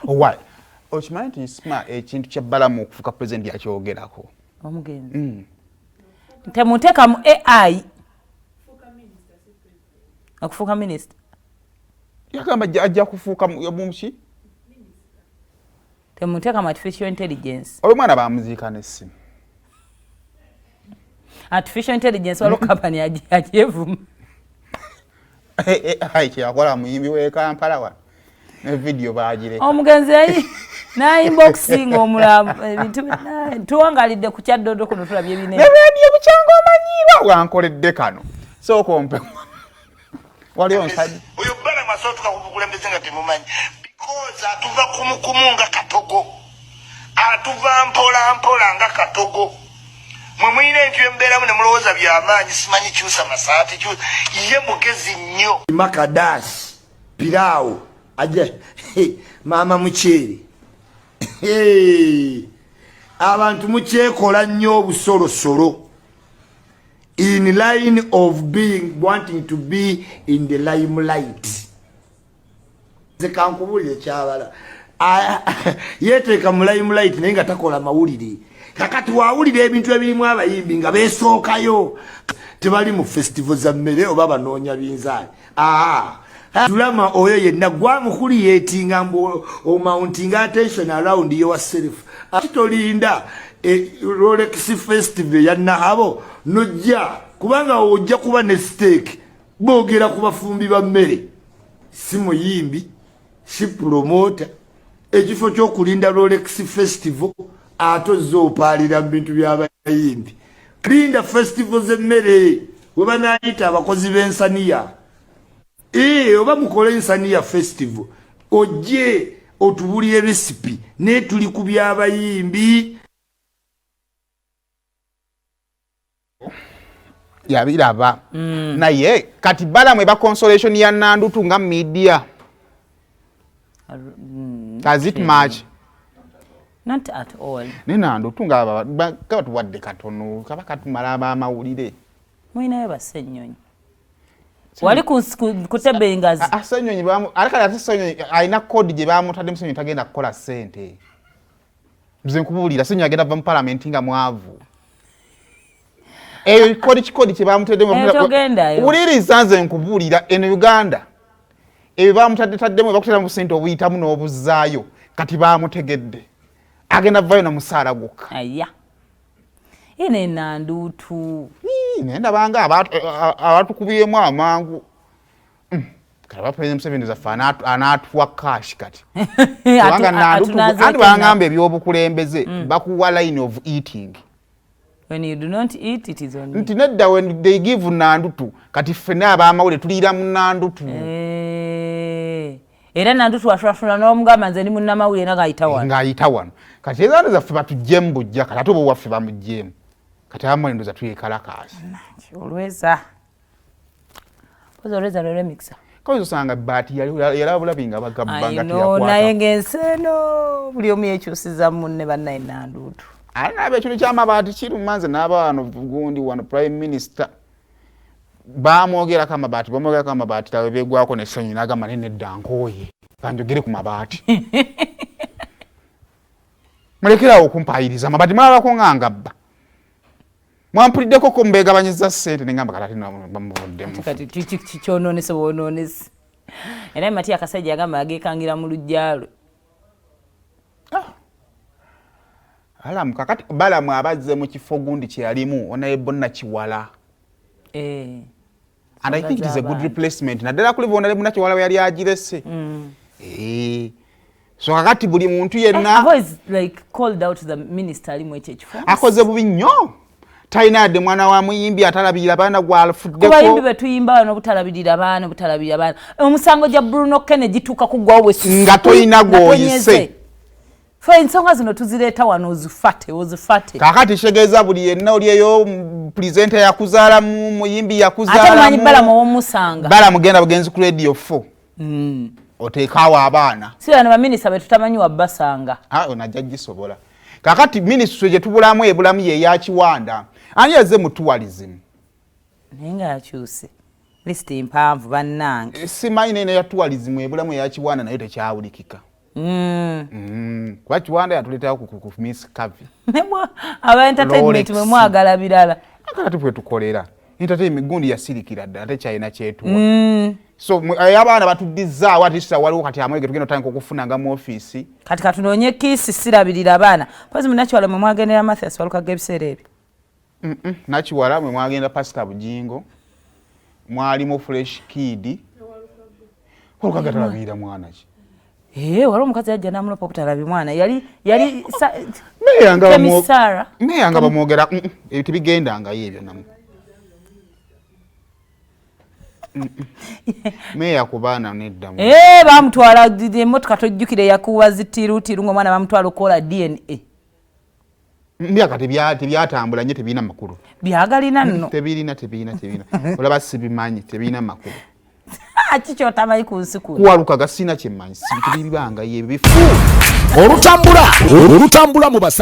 Owa okimanyi nti Isma ekintu kya Balamu okufuuka pulezidenti yakyogerako. Omugenzi. Temuteeka mu AI. Okufuuka minisita. Yagamba ajja kufuuka muki? Temuteeka mu artificial intelligence. Oyo mwana bamuziika n'essimu. Artificial intelligence waliwo kampani agyevuma. AI kyeyakola muyimbi w'e Kampala wano ne vidiyo baagireka. Omugenzi yayi n'ayimba okusinga omulambo ebintu tuwangalidde ku Kyaddondo kuno tulabye ebinene. Ne rediyo bukyanga omanyiirwa wankoledde kano. Sooka ompe wali onsajja. Oyo Balamu asobola ku bukulembeze nga temumanyi because atuva kumukumu nga katogo, atuva mpola mpola nga katogo. Mwe mulina ebintu byembeeramu ne mulowooza byamaanyi, simanyi kyusa masaati, ye mugezi nnyo. Makadaasi piraawo aja maama muceere. Abantu mukyekola nnyo obusolosolo in line of being wanting to be in the limelight. Nze kankubulire kyabala yeteeka mu limelight naye nga takola mawulire. Kakati wawulira ebintu ebirimu abayimbi nga besookayo tebali mu festival za mmere oba banoonya binzaali. Tulama oyo yenna gwamukuliyetinga mbu omounting attention around yourself. Ate tolinda Rolex festival ya Nahabo nojja kubanga ojja kuba ne stake. Boogera ku bafumbi ba mmere, si muyimbi, si promoter. Ekifo ky'okulinda Rolex festival ate ozze opaalira mu bintu by'abayimbi. Linda festival z'emmere we banaayita abakozi b'ensaniya. Oba mukole ensaniya festival ojje otubulire recipe, naye tuli ku by'abayimbi. Yabiraba. Naye kati Balamu eba consolation ya Nandutu nga media. Does it match? Not at all. Ne Nandutu nga batuwadde katono kaba katumala abamawulire. Mulinayo basennyonyi. Wali ku tebe engazi. Ssenyonyi bamu, ate kale ate Ssenyonyi alina code gye bamutadde Ssenyonyi tagenda kukola ssente. Nze nkubuulira Ssenyonyi agenda va mu parliament nga mwavu. Eyo kodi kikodi kye bamutaddemu. Togendayo. Wuliriza nze nkubuulira eno Uganda. Ebyo bamutaddetaddemu bakutera mu ssente obuyitamu n'obuzzaayo kati bamutegedde. Agenda vayo na musaala gwokka. Aya. Eno Nandutu. Naye ndabanga abatukubyemu amangu. Kati aba President Museveni zaffe anaatuwa cash kati. Kubanga Nandutu anti bangamba ebyobukulembeze bakuwa line of eating. When you do not eat, it is on you. Nti nedda when they give Nandutu kati ffenna ab'amawulire tuliira mu Nandutu. Era Nandutu aswasula n'omugamba nze ndi munnamawulire nga ng'ayita wano. Ng'ayita wano. Kati ezaana zaffe batuggyemu bujja kati ate oba owaffe bamuggyemu. Kati abamawulire ndowooza twekalakaasa. Olweza. Kozi olweza lwe lw'emikisa. Kozi osanga baati yalaba bulabi nga bagabba nga teyakwata. Naye ng'ensi eno buli omu yekyusiza munne bannaye Nandutu. Ate naaba ekintu ky'amabaati kiruma nze n'aba wano gundi wano Prime Minister. Bamwogerako amabaati, bamwogerako amabaati tawe beegwako n'essanyu n'agamba naye nedda nkooye kanjogere ku mabaati. Mulekere awo okumpaayiriza amabaati mwalabako nga ngabba. Mwampuliddeko ko mbeegabanyiza ssente ne ngamba kati ate bamuvuddemu. Kati kyonoonese bwonoonese. Era Matiya Akasajja yagamba ageekangira mu luggya lwe. Balamu kakati Balamu abazze mu kifo gundi kye yalimu Honorable Nakiwala. And I think it is a good replacement. Naddala kuli Honorable Nakiwala we yali agirese. So kakati buli muntu yenna I've always like called out the minister ali mu ekyo ekifo. Akoze bubi nnyo. Talina yadde mwana wa muyimbi atalabirira baana gw'afuddeko. Ku bayimbi be tuyimba wano obutalabirira baana, obutalabirira baana. Omusango gya Bruno Kennedy gituuka kuggwawo bwe Nga tolina gw'oyise. Fe ensonga zino tuzireeta wano ozifate, ozifate. Kaakati kitegeeza buli yenna oli eyo presenter yakuzaalamu, muyimbi yakuzaalamu. Ate mumanyi Balamu ow'omusanga. Balamu genda bugenzi ku Radio 4. Oteekaawo abaana. Si bano baminisita be tutamanyi wa basanga. Ono ajja gisobola. Kaakati minisitule gye tubulamu ebulamu ye ya Kiwanda. Ani yazze mu tourism? Naye nga yakyuse. Lisiti mpanvu bannange. Simanyi naye ya tourism ebulamu eya Kiwanda nayo tekyawulikika. Kuba Kiwanda yatuleetawo ku Miss Kavi. Aba entertainment mwe mwagala birala. Akala tupwe tukolera. Entertainment gundi yasirikira ddala tekyalina kyetuwa. So abaana batuddizaawo ati kisa waliwo kati amwege tugenda otandika okufunanga mu ofiisi. Kati katunoonye kiisi sirabirira abaana. Mpozi munakiwala mwe mwagendera Mathias Walukaga ebiseera ebyo. Nakiwala mwe mwagenda Pastor Bujingo. Mwalimu Fresh Kid. Walukaga talabirira mwana ki? Waliwo omukazi yajja n'amulopa obutalabye mwana. Yali Meya nga bamwogera ebyo tebigendangayo ebyo namu. Meya ku baana nedda. Bamutwala emmotoka tojjukire yakuwa zitiirutiiru ng'omwana bamutwala okukola DNA. Mbyaka tebyatambula nnyo, tebirina makulu. Byagalina nno. Tebirina. Olaba sibimanyi, tebirina makulu. Kiki otamanyi ku nsi kuno? Kuwalukaga sirina kye mmanyi, tebibangayo ebyo bifu. Olutambula mu basa.